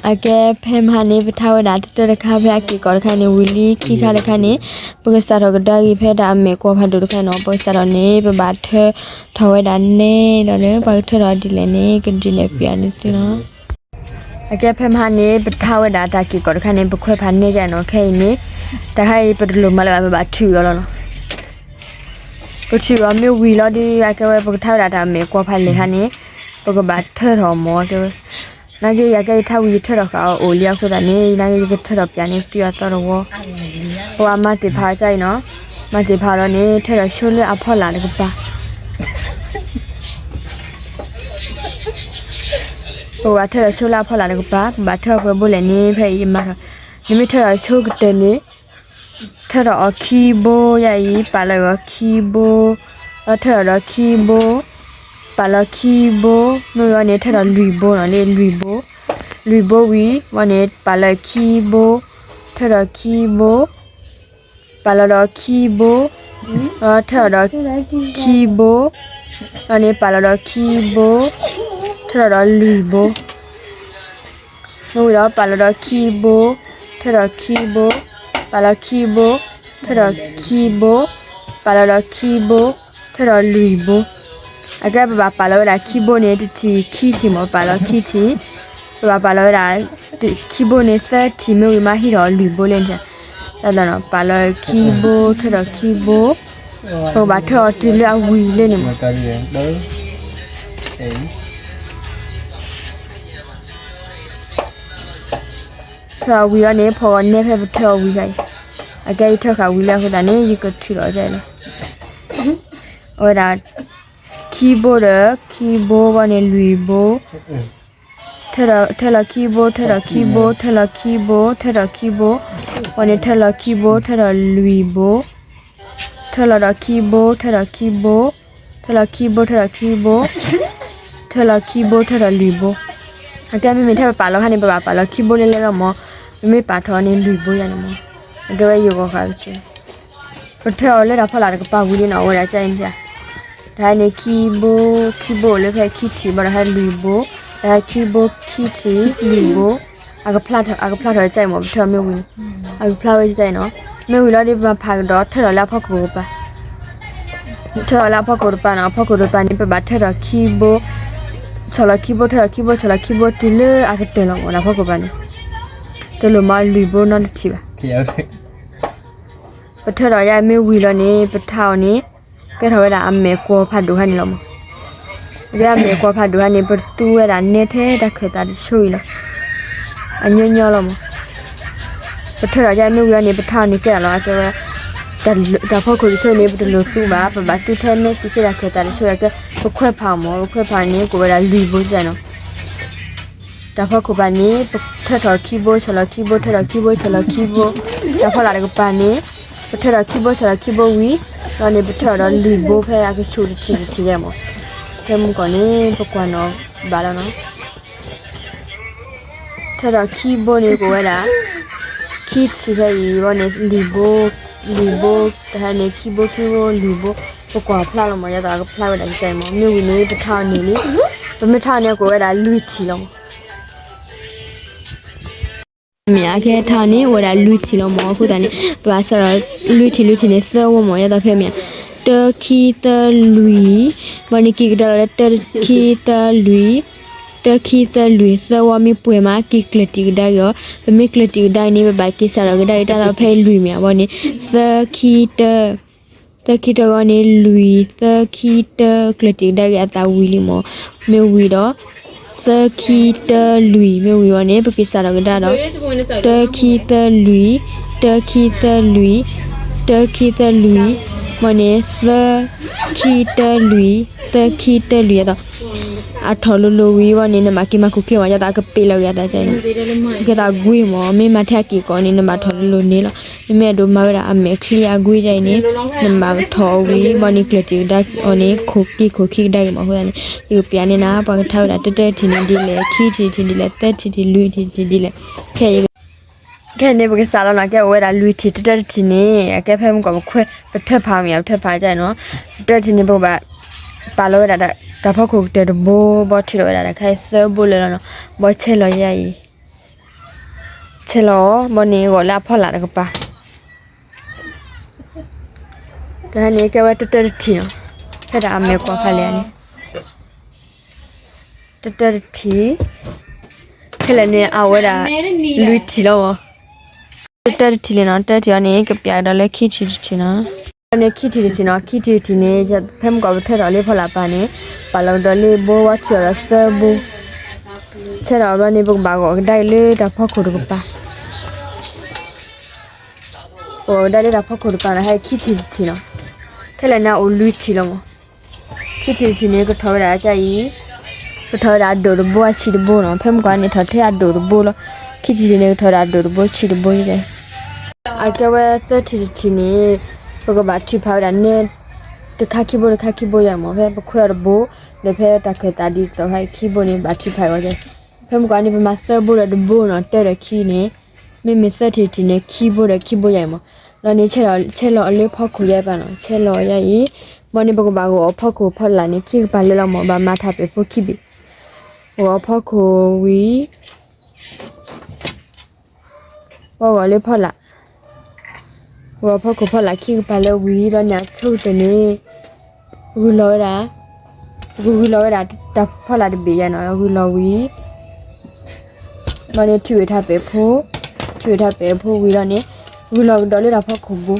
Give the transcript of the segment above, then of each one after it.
အကဲဖဲမဟါန့ၣ် ပထါဝဲဒၣ်တတၢတခါ ဖဲအက့ၢ်ကီၢ်တခါန့ၣ် ဝံၤလံခံခါတခါန့ၣ် ပကစးထီၣ်ကဒါက့ၤဖဲဒၣ်အမဲာ်ကွီၤဖးဒိၣ်တခါနီၤ. ပကစးထီၣ်န့ၣ် ပဘၣ်ထၢထီၣ်ဝဲဒၣ်နဲဒီးလၢ ပှၤကထၢထီၣ်ဒ်လဲၣ်န့ၣ် ကဒ်လဲၣ်ပျးန့ၣ်သုနီၤ. အကဲဖဲမဟါန့ၣ် ပထါဝဲဒၣ်တၢ်က့ၢ်ကီၢ်တခါန့ၣ် ပခွဲးဖးနဲကနီၤ ခဲအံၤန့ၣ် တခါအံၤပတလိၣ်မၤလၢၤဘၣ် ပဘၣ်ထုးအီၤလီၤနီၤ. ပထုးအီၤမ့ၢ်ဝံၤလီၤဒီး အကဲဝဲပကထါဝဲဒၣ်တၢ်မဲာ်ကွီၤဖးလဲၢ်ခါန့ၣ် ပကဘၣ်ထၢထီၣ်မၢ်ကဲဝဲ. နာ်က့ယကဲယထါဝံၤယထၢထီၣ်ဃာ်အီၤအိၣ်လံအဃိသတးန့ၣ် နာ်က့ယကထၢထီၣ်ပျးန့ၣ်သုအသီတဝီ. ပဝဲမၤသ့ၣ်ဖးအီၤကါအံၤနီၤ. မၤသ့ၣ်ဖးလီၤန့ၣ် ထၢထီၣ်ဆိလၢအဖီလာ်တကပၤ ပကဘၣ်ထၢထီၣ်ဆိလၢအဖီလာ်တကပၤ ပဘၣ်ထၢအီၤပှဲၤဘိလဲၣ်န့ၣ် ဖဲအံၤယမၤထီၣ်. နမ့ၢ်ထၢထီၣ်ဆိကတၢၢ်န့ၣ် ထၢထီၣ်အီၤခံဘိယါအံၤ ပာ်လီၤအီၤခံဘိ, ဒီးထၢထီၣ်ဒီးခံဘိ, ပာ်လီၤခံဘိ, မ့ၢ်ဝံၤန့ၣ် ထၢထီၣ်လွံၢ်ဘိနီၤ လၢလွံၢ်ဘိ, လွံၢ်ဘိဝံၤဝံၤန့ၣ် ပာ်လီၤခံဘိ, ထၢထီၣ်ခံဘိ, ပာ်လီၤဒီးခံဘိ, ဒီးထၢထီၣ်ဒီးခံဘိ, ဒီးန့ၣ်ပာ်လီၤဒီးခံဘိ, ထၢထီၣ်ဒီးလွံၢ်ဘိ မ့ၢ်ဝံၤဒီးပာ်လီၤဒီးခံဘိ, ထၢထီၣ်ခံဘိ, ပာ်လီၤခံဘိ, ထၢထီၣ်ခံဘိ, ပာ်လီၤဒီးခံဘိ, ထၢထီၣ်လွံၢ်ဘိ. အကဲပဘၣ်ပာ်လီၤဝဲဒၣ်ခံဘိန့ၣ် တထံၣ်ခံထံၣ်မၢ် ပာ်လီၤခံထံၣ်, ပဘၣ်ပာ်လီၤဝဲဒၣ် ခံဘိန့ၣ်သၢထံၣ် မ့ၢ်ဝံၤမးဟံးထီၣ်လွံၢ်ဘိလဲၣ်န့ၣ်, ပာ်လီၤခံဘိ ထၢထီၣ်ခံဘိ, ပကဘၣ်ထၢအီၤတုၤလၢအဝံၤလၢန့ၣ်မၢ်. ထၢအီၤဝံၤလီၤန့ၣ် ဖီဂီၤနဲဖဲပထၢအီၤဝံၤခါအံၤ, အကဲယထၢဃာ်ဝံၤလၢအဃိသတးန့ၣ် ယကထုးလီၤအီၤလီၤ. အဝဲဒၣ် ခံဘိဒီး ခံဘိဝံၤန့ၣ်လွံၢ်ဘိ, ထၢလီၤခံဘိ ထၢထီၣ်ခံဘိ ထၢလီၤခံဘိ ထၢထီၣ်ခံဘိ, ဝံၤန့ၣ်ထၢလီၤခံဘိ ထၢထီၣ်လွံၢ်ဘိ ထၢလီၤဒီးခံဘိ ထၢထီၣ်ခံဘိ, ထၢလီၤခံဘိ ထၢထီၣ်ခံဘိ, ထၢလီၤခံဘိ ထၢထီၣ်လွံၢ်ဘိ. အကဲမ့မ့ၢ်ထဲပပာ်လီၤခါန့ၣ် ပဘၣ်ပာ်လီၤခံဘိလၢလဲလီၤမၢ်, ပမ့ၢ်ပာ်ထီၣ်န့ၣ်လွံၢ်ဘိယါန့ၣ်မၢ်. အကဲဝဲယဂီၤဃာ်က့ၤ ပထၢအီၤလၢတၢ်ဖီလာ်တကပၤဝံၤလံနီၤ အဝဲဒၣ်ကါအံၤန့ၣ်, တဟဲန့ၣ်ခံဘိ, ခံဘိအိၣ်လၢဖဲခံထံၣ်ဘၣ်ဒီးဟဲလွံၢ်ဘိ, တဟဲခံဘိခံထံၣ်လွံၢ်ဘိ, အကဖျါထီၣ်ကါအံၤမၢ် ပထၢအီၤမ့ၢ်ဝံၤန့ၣ်, အကဖျါဝဲကါအံၤနီၤ, မ့ၢ်ဝံၤလီၤဒီးပမၤဖးကဒီးထၢထီၣ်လၢအဖီခိၣ်တကပၤ ထၢထီၣ်လၢအဖီခိၣ်တကပၤနီၤ, အဖီခိၣ်တကပၤန့ၣ် ပဘၣ်ထၢထီၣ်ခံဘိ, ဆီၣ်လီၤခံဘိ ထၢထီၣ်ခံဘိ ဆီၣ်လီၤခံဘိ တုၤလၢအကတၢၢ်လီၤမၢ် တၢ်ဖီခိၣ်တကပၤန့ၣ်, တလိၣ်မၢ်လွံၢ်ဘိနီတထံၣ်ဘၣ်. ပထၢထီၣ်ယါမ့ၢ်ဝံၤလီၤန့ၣ် ပထါအီၤန့ၣ် ကဲထီၣ်ဝဲဒၣ်အမဲာ်ကွီၤဖးဒိၣ်ခါန့ၣ်လီၤမၢ်. အကဲအမဲာ်ကွီၤဖးဒိၣ်ခါန့ၣ် ပတူၢ်ဝဲဒၣ်နဲထဲတၢ်ခၢၣ်သးတဆိအံၤလီၤ. အညီညီလီၤမၢ်. ပထၢထီၣ်ယါမ့ၢ်ဝံၤလီၤန့ၣ် ပထါအီၤန့ၣ်ကဲဒၣ်လီၤ အကဲဝဲ တၢ်ဖီခိၣ်တဆိန့ၣ် ပတလိၣ်တူၢ်ဘၣ် ပဘၣ်တူၢ်ထဲနဲသံးခဲတၢ်ခၢၣ်သးတဆိအံၤ အကဲ ပခွဲးဖးအီၤမၢ်, ပခွဲးဖးအီၤန့ၣ် ကိးဝဲဒၣ်လွံၢ်ဘိန့ၣ်နီၤ. တၢ်ဖီခိၣ်တကပၤန့ၣ် ပထၢထီၣ်ခံဘိ ဆီၣ်လီၤခံဘိ ထၢထီၣ်ခံဘိ ဆီၣ်လီၤခံဘိ, တၢ်ဖီလာ်တကပၤန့ၣ် ပထၢထီၣ်ခံဘိ ဆီၣ်လီၤခံဘိဝံၤလီၤန့ၣ် ပထၢထီၣ်ဒီးလွံၢ်ဘိဖဲအကဆူးတထံၣ်တထံၣ်ယါမၢ်. ဖဲမုၢ်ကီၢ်န့ၣ် ပကွၢ်နီၣ်ဘၣ်လီၤနီၤ. ထၢထီၣ်ခံဘိန့ၣ်ကိးဝဲဒၣ် ခံထံၣ်ဖဲအံၤဝံၤန့ၣ် လွံၢ်ဘိ, လွံၢ်ဘိ, တဟဲန့ၣ် ခံဘိ ခံဘိ လွံၢ်ဘိ, ပကွၢ်ဖျါလီၤမၢ် ယသးကဖျါဝဲဒၣ်ကါအံၤမၢ်, မ့ၢ်ဝံၤန့ၣ် ပထါအီၤန့ၣ်လံ, ပမ့ၢ်ထါအီၤန့ၣ် ကိးဝဲဒၣ်လွံၢ်ထံၣ်လီၤမၢ်. မ့ၢ်အကဲထါအီၤန့ၣ် အိၣ်ဝဲဒၣ်လွံၢ်ထံၣ်လီၤမၢ်, အဃိသတးန့ၣ် ပဘၣ်စးထီၣ် လွံၢ်ထံၣ်လွံၢ်ထံၣ်န့ၣ် သၢဝီမၢ်, ယသးဖဲမ့ၢ် တၢ ခံ သၢ လွံၢ်, ဘၣ်န့ၣ်က့ၤကဒါလီၤလၢ တၢ ခံ သၢ လွံၢ်, တၢ ခံ သၢ လွံၢ် သၢဝီမ့ၢ်ပှဲၤမး က့ၤကျၢၢ်တံၢ်ကဒါက့ၤအီၤ, ပမ့ၢ်ကျၢၢ်တံၢ်ကဒါအံၤန့ၣ် ပဘၣ်က့ၤစးထီၣ်ကဒါက့ၤတၢ်သီဖဲလွံၢ်မ့ၢ်ဧါ, ဘၣ်န့ၣ် သၢ ခံ တၢ သၢ ခံ တၢ ဂီၢ်န့ၣ် လွံၢ် သၢ ခံ တၢ ကျၢၢ်တံၢ်ကဒါက့ၤအသးဝံၤလံမၢ်, မ့ၢ်ဝံၤဒီး သၢ ခံ တၢ လွံၢ် မ့ၢ်ဝံၤဝံၤန့ၣ် ပက့ၤစးထီၣ်ကဒါဒီး တၢ ခံ သၢ လွံၢ်, တၢ ခံ သၢ လွံၢ်, တၢ ခံ သၢ လွံၢ်, ဘၣ်န့ၣ် သၢ ခံ တၢ လွံၢ်, သၢ ခံ တၢ လွံၢ် အသီ အထီၣ်လိၤလိၤဝံၤဝံၤန့ၣ် နမၤက့ၤမၤခိၣ်က့ၤမၢ် ယသးကပ့းလီၤက့ၤအသး ကဲသးကွ့မၢ်, မ့ၢ်မၤထဲအက့ၢ်ကီၢ်န့ၣ် နဘၣ်ထီၣ်လိၤလိၤန့ၣ်လီၤ. နမ့ၢ်အဲၣ်ဒိးမၤဝဲဒၣ်အမဲာ်ချံအကွ့အံၤန့ၣ် နဘၣ်ထီၣ်အီၤဝံၤ ဘၣ်န့ၣ်ကျၢၢ်တံၢ်ကဒါအီၤန့ၣ် ခိၣ်က့ၤခိၣ်ခံကဒါက့ၤမၢ် အဃိသတးန့ၣ် ယကပျးန့ၢ်နၤ ပှၤကထါဝဲဒၣ်တၢတၢတထံၣ်န့ၣ်ဒ်လဲၣ်, ခံထံၣ်တထံၣ်ဒ်လဲၣ်, သၢထံၣ်တထံၣ်, လွံၢ်ထံၣ်တထံၣ်ဒ်လဲၣ်, ခဲအံၤ ခဲအံၤန့ၣ် ပကစးလီၤနီၤ ကဲအိၣ်ဝဲဒၣ်လွံၢ်ထံၣ်တတၢတထံၣ်န့ၣ် အကဲဖဲမုၢ်ကီၢ်ပခွဲး ပထၢဖးမ့ၢ်ဧါ ပထၢဖးကါအံၤနီၤ, တၢတထံၣ်န့ၣ် ပကဘၣ်ပာ်လီၤဝဲဒၣ် တၢ်ဖီခိၣ်ကတၢၢ်တဘိ ဘီထံၣ်ထီၣ်ဝဲဒၣ်တၢ်ခဲအံၤသၢဘိလၢာ်လီၤနီၤ, ဘီဆဲးလီၤယါအံၤ, ဆဲးလီၤအီၤ ဘီန့ၣ်ဂီၤလၢအဖီလာ်တကပၤ, တဟဲန့ၣ်ကဲဝဲတတၢတထံၣ်နီၤ, ဖဲဒၣ်အမဲာ်ကွၢ်ဖးလဲၢ်န့ၣ် တတၢတထံၣ်, ခဲလၢာ်န့ၣ်အဝဲဒၣ် လွံၢ်ထံၣ်လီၤမး, တတၢတထံၣ်လံနီၤ, တၢတထံၣ်အီၤန့ၣ် ကပျးကဒီးလၢခံထံၣ်တထံၣ်နီၤ, န့ၣ်ခံထံၣ်တထံၣ်နီၤ, ခံထံၣ်တထံၣ်န့ၣ် ဖဲမုၢ်ကီၢ်ပထၢထီၣ်လၢဖီလာ်ပၤန့ၣ် ပာ်လီၤကဒီးလၢဘိဝဲထံၣ်အီၤဒီးသၢဘိ, ဆဲးထီၣ်အီၤဘီန့ၣ် ပကဘၣ်ဂီၤကဒါက့ၤလၢတၢ်ဖီခိၣ်တကပၤ ပဂီၤကဒါလၢတၢ်ဖီခိၣ်တကပၤန့ၣ် ဟဲခံထံၣ်တထံၣ်လီၤ, ခဲလၢာ်န့ၣ်အိၣ်လွံၢ်ထံၣ်လီၤမး, ခံထံၣ်တထံၣ်န့ၣ် ကထီၣ်ဝဲဒၣ်အကါအံၤ, ကထီၣ်ဝဲဒၣ်အဒိၣ်တဘိအဆံးတဘိနီၤ, ဖဲမုၢ်ကီၢ်န့ၣ်ထီၣ်ထဲအဒိၣ်တဘိလီၤ, ခံထံၣ်တထံၣ်န့ၣ် ကထီၣ်ဝဲဒၣ်အဒိၣ်တဘိဆံးတဘိယဲ, အကဲဝဲသၢထံၣ်တထံၣ်န့ၣ် ပကဘၣ်ထုးဖးဝဲဒၣ်နဲ တခါခံဘိတခါခံဘိယဲမး, ဖဲပခွဲးအီၤတဘိ, ဒီးဖဲတၢ်ခၢၣ်သးဒ်သိးခါအံၤခံဘိန့ၣ် ဘၣ်ထုးဖးအီၤယဲ, ဖဲမုၢ်ကီၢ်န့ၣ် ပမၤသၢဘိဒီးတဘိနီၤ, တၢဒီးခံန့ၣ်, မ့မ့ၢ်သၢထံၣ်တထံၣ်န့ၣ် ခံဘိဒီးခံဘိယဲမး, လီၤန့ၣ် ဆဲးလီၤအီၤလၢဖီခိၣ်ယဲပၤနီၤ, ဆဲးလီၤအီၤယဲအံၤ, ဘီန့ၣ် ပကဘၣ်ဂီၤအီၤဖီခိၣ်ဖီလာ်န့ၣ် ခံကပၤလၢလီၤမး, ဘၣ်မၤထးပဲာ်ဖိခံဘ့ၣ်, ဂီၤအီၤဖီခိၣ်ဝံၤ ပဂီၤလၢဖီလာ်, ဂီၤဖီခိၣ်ဖီလာ်ခံကပၤလၢဝံၤလီၤန့ၣ် အဆိကတၢၢ်န့ၣ် ဂုၢ်လီၤဝဲဒၣ်, ဂုၢ်ဂုၢ်လီၤဝဲဒၣ်တၢ်ဖီလာ်တဘ့ၣ်ယဲနီၤ, ဂုၢ်လီၤဝံၤ ဘီန့ၣ် ထုးဝဲထးပဲာ်ဖိ, ထုးဝဲထးပဲာ်ဖိဝံၤလီၤန့ၣ် ဂုၢ်လီၤကဒီးလၢတၢ်ဖီခိၣ်ဘိ,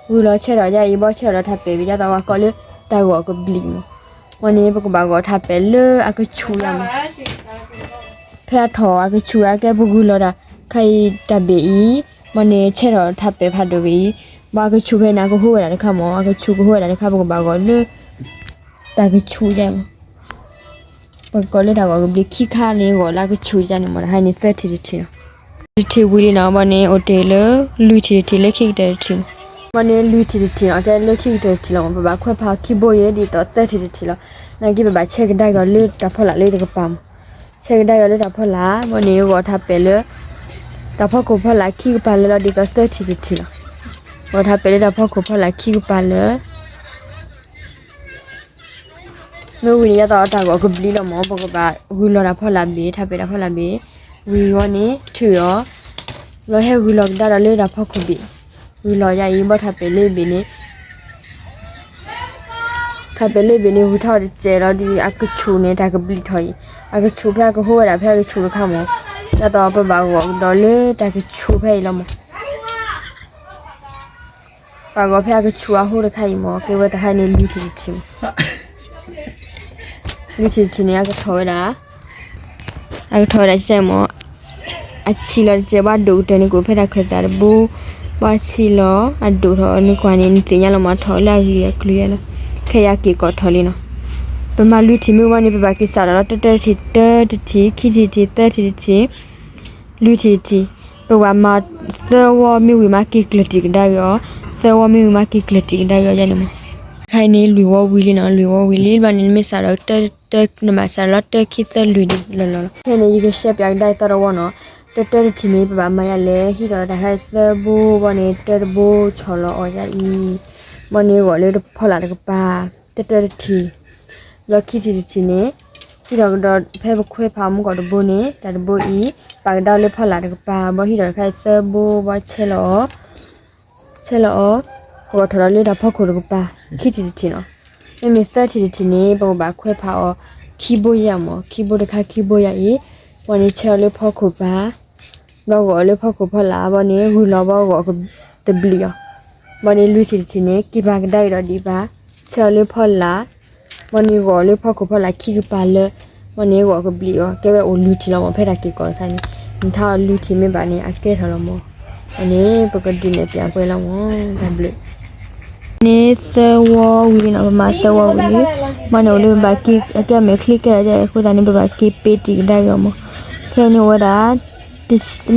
ဂုၢ်လီၤဆဲးထီၣ်ယဲအံၤ ဘီဆဲးထီၣ်ဒီးထးပဲာ်ဝံၤ ဒ်သိးပှၤကိးလၢတၢ်ဂီၤကဘျံးမး, ဘီန့ၣ် ပကဘၣ်ဂီၤထးပဲာ်လၢအကဆူးယဲမး ဖဲအထီၣ်အကဆူးအကဲပဂုၢ်လီၤတၢ်ခါအံၤတၢ်ဘ့ၣ်အံၤ, ဘီန့ၣ်ဆဲးထီၣ်ထးပဲာ်ဖးဒိၣ်ဝဲအံၤ, ဘီအကဆူးဖဲန့ၣ် အကဟိဝဲဒၣ်တခါမး, အကဆူးကဟိဝဲဒၣ်တခါ ပကဘၣ်ဂီၤလၢ တၢ်ကဆူးယဲမး, ပကကိးလၢတၢ်ဂီၤကဘျံးခံခါန့ၣ် ဂီၤလၢအကဆူးယဲန့ၣ်မး, တဟါန့ၣ်သၢထံၣ်တထံၣ်လီၤ, တထံၣ်ဝံၤလံနီၤ, ဘီန့ၣ် အိၣ်တ့ၢ်လၢ လွံၢ်ထံၣ်တထံၣ်လၢခံကတၢၢ်တထံၣ်မး, ဘီန့ၣ် လွံၢ်ထံၣ်တထံၣ်နီၤ, ကဲလၢခံကတၢၢ်တထံၣ်လီၤမး, ပဘၣ်ခွဲးဖးအီၤခံဘိယဲ ဒ်သိးသၢထံၣ်တထံၣ်လီၤ, နာ်က့ ပဘၣ်ဆဲးကဒါက့ၤအီၤလၢတၢ်ဖီလာ်လၢတကပၤမး, ဆဲးကဒါက့ၤအီၤလၢတၢ်ဖီလာ် ဘီန့ၣ် ဂီၤထးပဲာ်လၢ တၢ်ဖီခိၣ်ဖီလာ်ခံကပၤလၢလီၤ ဒ်သိးသၢထံၣ်တထံၣ်လီၤ, ဂီၤထးပဲာ်လၢတၢ်ဖီခိၣ်ဖီလာ်ခံကပၤလၢ မ့ၢ်ဝံၤန့ၣ် ဒ်သိးတၢ်ဂီၤကဘျံးလီၤမး, ပကဘၣ်ဂုၢ်လီၤတၢ်ဖီလာ်ဘ့ၣ်, ထးပဲာ်တၢ်ဖီလာ်ဘ့ၣ်, ဝံၤဝီန့ၣ် ထုးအီၤ, ဘျီဟဲဂုၢ်လီၤကဒါဒီးလၢတၢ်ဖီခိၣ်ဘ့ၣ်, ဂုၢ်လီၤယဲအံၤ ဘီထးပဲာ်လၢဘ့ၣ်န့ၣ် ထးပဲာ်လၢဘ့ၣ်န့ၣ် ဂုၢ်ထီၣ်တစဲးလီၤဒီး အကဆူးန့ၣ် တၢ်ကဘျံးထီၣ်အံၤ, အကဆူးဖဲအကဟိဝဲဒၣ်ဖဲအကဆူးတခါမး, ဒ်သိးပဘၣ်ဂီၤကဒီးလၢတၢ်ကဆူးဖဲအံၤလီၤမး ပှၤဂီၤဖဲအကဆူးအဟိတခါအံၤမး, ကဲဝဲတဟါန့ၣ် လွံၢ်ထံၣ်တထံၣ်မး, လွံၢ်ထံၣ်တထံၣ်န့ၣ် အကထီၣ်ဝဲဒၣ်, အကထီၣ်ဝဲဒၣ်ကဲမး, အဆံးလီၤတစဲး ဘၣ်ဒိၣ်ကတၢၢ်န့ၣ် ကအိၣ်ဖဲတၢ်ခၢၣ်သးတဘိ, ဘၣ်ဆံးလီၤ အဒိၣ်ထီၣ်နကွၢ်န့ၣ် နသ့ၣ်ညါလီၤမး ထီၣ်လၢအဂ့ၢ်အကျိၤယဲလီၤ, ခဲအံၤက့ၤကိးထီၣ်လံနီၤ, ပမၤလွံၢ်ထံၣ်မ့ၢ်ဝံၤန့ၣ် ပဘၣ်က့ၤစးထီၣ်လီၤ တၢတၢတထံၣ် တၢတထံၣ် ခံထံၣ်တထံၣ် သၢထံၣ်တထံၣ် လွံၢ်ထံၣ်တထံၣ်, ပကဘၣ်မၤသၢဝီမ့ၢ်ဝံၤမး က့ၤကျၢၤတံၢ်ကဒါက့ၤအီၤ, သၢဝီမ့ၢ်ဝံၤမး က့ၤကျၢၤတံၢ်ကဒါက့ၤအီၤယဲန့ၣ်မး, ခဲအံၤန့ၣ် လွံၢ်ဝီဝံၤလံနီၤ, လွံၢ်ဝီဝံၤလံ ဘျီန့ၣ် နမ့ၢ်စးဒီးတၢ နဘၣ်စးဒီးလီၤတၢခံသၢလွံၢ်န့ၣ်လီၤလီၤလီၤ, ခဲအံၤန့ၣ် ယကရှဲပၠးကဒါအံၤသီတဝီနီၤ, တၢတၢတထံၣ်န့ၣ် ပဘၣ်မၤယဲလဲၣ်, ဟံးထီၣ်တၢ်ခါအံၤသၢဘိ ဘီန့ၣ် တၢတဘိဆီၣ်လီၤအီၤယဲအံၤ, ဘီန့ၣ်ဂီၤလၢတဖီလာ်တကပၤ, တၢတၢတထံၣ် ဘျီခံထံၣ်တထံၣ်န့ၣ်, ဟံးထီၣ်ကဒီးဖဲပခွဲးဖးအီၤမုၢ်ကီၢ်တဘိန့ၣ် တၢ်တဘိအံၤ, ပာ်ကဒါလၢဖီလာ်တကပၤ, ဘီဟံးထီၣ်တခါအံၤသၢဘိ ဘီဆဲးလီၤအီၤ, ဆဲးလီၤအီၤ, ဂီၤထီၣ်ဒီးလၢတၢ်ဖီခိၣ်တကပၤ, ခံထံၣ်တထံၣ်နီၤ, မ့မ့ၢ်သၢထံၣ်တထံၣ်န့ၣ် ပကဘၣ်ခွဲးဖးအီၤ ခံဘိယဲမး, ခံဘိတခါခံဘိယဲအံၤ, ဘီန့ၣ်ဆဲးအီၤလၢဖီခိၣ်ပၤ ဘျီဂီၤအီၤလၢဖီခိၣ်ဖီလာ် ဘီန့ၣ် ဂုၢ်လီၤဘီဂီၤတဘျံးအီၤ, ဘီန့ၣ်လွံၢ်ထံၣ်တထံၣ်န့ၣ် က့ၤပာ်ကဒါက့ၤဒီးဒံးဘၣ်, ဆဲးအီၤလၢဖီလာ်, ဘီန့ၣ်ဂီၤလၢဖီခိၣ်ဖီလာ်ခံကပၤလၢ, ဘီန့ၣ်ဂီၤကဘျံးအီၤ, ကဲဝဲအိၣ်လွံၢ်ထံၣ်လီၤမး ဖဲတၢ်က့ၤကိးတခါန့ၣ်, နထါအီၤလွံၢ်ထံၣ်မ့ၢ်ဘၣ်န့ၣ် အကဲထီၣ်လီၤမး, အန့ၣ် ပကဒုးနဲၣ်ပၠးကွဲလီၤမး, တၢ်ဘျုး န့ၣ်သၢဝီဝံၤလံနီၤ, ပမၤသၢဝီဝံၤလံ, မ့ၢ်န့ၣ်အိၣ်လၢပဘၣ်က့ၤ အကဲအမဲာ်ချံကဲထီၣ်အဃိသတးန့ၣ် ပဘၣ်က့ၤပ့ၤတံၢ်ကဒါက့ၤအီၤမး, ခဲအံၤန့ၣ်အိၣ်ဝဲဒၣ်,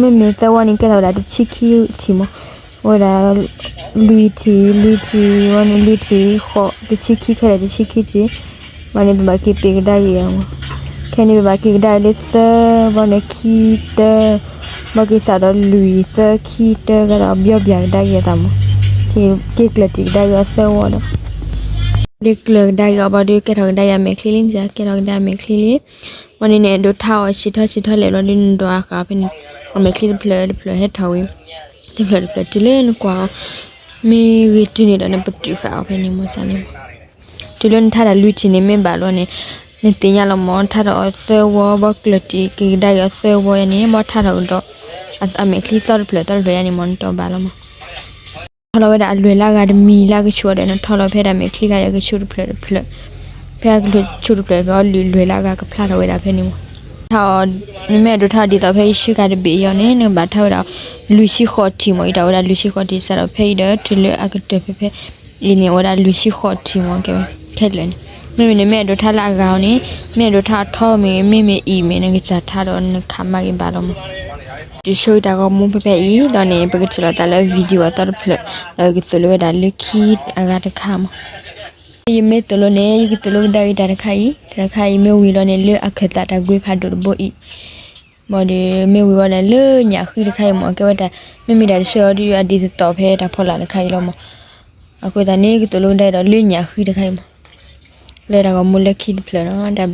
မ့မ့ၢ်သၢဝီန့ၣ်ကဲထီၣ်ဝဲဒၣ်တဆံခံထံၣ်မး, အိၣ်ဝဲဒၣ်, လွံၢ်ထံၣ် လွံၢ်ထံၣ် ဝဲန့ၣ်လွံၢ်ထံၣ် ဃိး တဆံခံခဲလၢာ်တဆံခံထံၣ်, မ့ၢ်န့ၣ် ပဘၣ်က့ၤပ့ၤကဒါက့ၤအီၤမး, ခဲအံၤန့ၣ် ပဘၣ်က့ၤကဒါက့ၤလၢသၢ ဘီန့ၣ်ခံတၢ ဘီက့ၤစးဒီးလွံၢ်သၢခံတၢ ကဲသိးဘျီဘျၢ်ကဒါက့ၤအသးမး, က့ၤကျၢၤတံၢ်ကဒါက့ၤအီၤသၢဝီဒီး, လၢကျၢၤကဒါက့ၤအီၤဘီဒုး ကဲထီၣ်ကဒါက့ၤအမဲာ်ချံလံ, ကဲထီၣ်ကဒါအမဲာ်ချံလံ, မ့ၢ်န့ၣ်န့ၣ် ဒိးထါအီၤဆံးထီၣ်ဆံးထီၣ်လဲၣ်ဘျီဒုး နဒိးအဃာ်ဖဲန့ၣ်, အမဲာ်ချံတဖျၢၣ်တဖျၢၣ်ဟဲထီၣ်ဝံၤ, တဖျၢၣ်တဖျၢၣ်တုၤလၢနကွၢ်အီၤ, မ့ၢ်ဂ့ၤတုၤန့ၣ်ဒီးနပတုာ်ဃာ်အီၤဖဲန့ၣ်မ့ၢ်စ့ၢ်န့ၣ်မး. တုၤလၢနထါတၢ်လွံၢ်ထံၣ်န့ၣ် မ့ၢ်ဘၣ်လီၤန့ၣ်, နသ့ၣ်ညါလီၤမး ထါထီၣ်အီၤသၢဝီ, ဘီကျၢၢ်တံၢ်က့ၤကဒါက့ၤအီၤသၢဝီယါန့ၣ် ဘီထါထီၣ်ကဒီး အမဲာ်ချံသီတဖျၢၣ်သီတဖျၢၣ်ယါန့ၣ်မး နတီၢ်ဘၣ်လီၤမး. ထီလီၤဝဲဒၣ်အလွဲၢ်လၢအဂၤတမံၤလၢအကဆူၣ်အီၤဒီး နထီလီၤဖဲဒၣ်မဲာ်ချံဂၤအံၤအကဆူၣ်တဖျၢၣ်တဖျၢၣ်, ဖဲအကဆူၣ်တဖျၢၣ်တဖျၢၣ်အီၤ လွဲၢ်လၢအဂၤကဖျါထီၣ်ဝဲဒၣ်ဖဲန့ၣ်မး. ထါအီၤ, နမ့ၢ်အဲၣ်ဒိးထါအီၤဒ်သိးဖဲယဆှၢကၤတဘ့ၣ်အံၤအီၤန့ၣ် နကဘၣ်ထါဝဲဒၣ် လွံၢ်ဆံဃိးထံၣ်မး, အံၤတၢ်ဝဲဒၣ်လွံၢ်ဆံဃိးထံၣ် စးထီၣ်ဖဲအံၤဒီး တုၤလၢအကတၢၢ်ဖဲဖဲအံၤန့ၣ် အဝဲဒၣ်လွံၢ်ဆံဃိးထံၣ်မး ကဲဝဲခဲလၢာ်န့ၣ်. မ့မ့ၢ်နမ့ၢ်အဲၣ်ဒိးထါလၢအဂၤအီၤန့ၣ်, မ့ၢ်အဲၣ်ဒိးထါအထီမ့ၢ်ဂ့ၤ မ့မ့ၢ်အံၤမ့ၢ် နကစၢ်ထါဒီးနခးမၤက့ၤဘၣ်လီၤမး. တုၤဆိကတၢ်ဂီၤမူဖဲဖဲအံၤဒီးန့ၣ် ပကထံၣ်လိာ်သးလၢ video အသီတဖျၢၣ်, ဒီးကသိၣ်လိဝဲဒၣ်လၢခံအဂၤတခါမး. ယမ့ၢ်သိၣ်လိန့ၣ် ယကသိၣ်လိကဒါက့ၤတၢ်တခါအံၤ, တၢ်တခါအံၤမ့ၢ်ဝံၤလီၤန့ၣ် လၢအခၢၣ်သးတၢ်ကွ့ဖးဒိၣ်တဘိအံၤ, ဘၣ်ဒီးမ့ၢ်ဝံၤဝဲဒၣ်လၢညၣ်ဃံတခါအံၤမး ကဲဝဲတၢ်, မ့မ့ၢ်တၢ်တဆၢအီၤဒီးအဒ်သိးသိးဖဲတၢ်ဖီလာ်တခါအံၤလီၤမး. အဃိသတးန့ၣ် ကသိၣ်လိကဒါဒီးလၢညၣ်ဃံတခါအံၤမး, လၢတၢ်ဂီၤမူလၢခံတဖျၢၣ်နီၤ.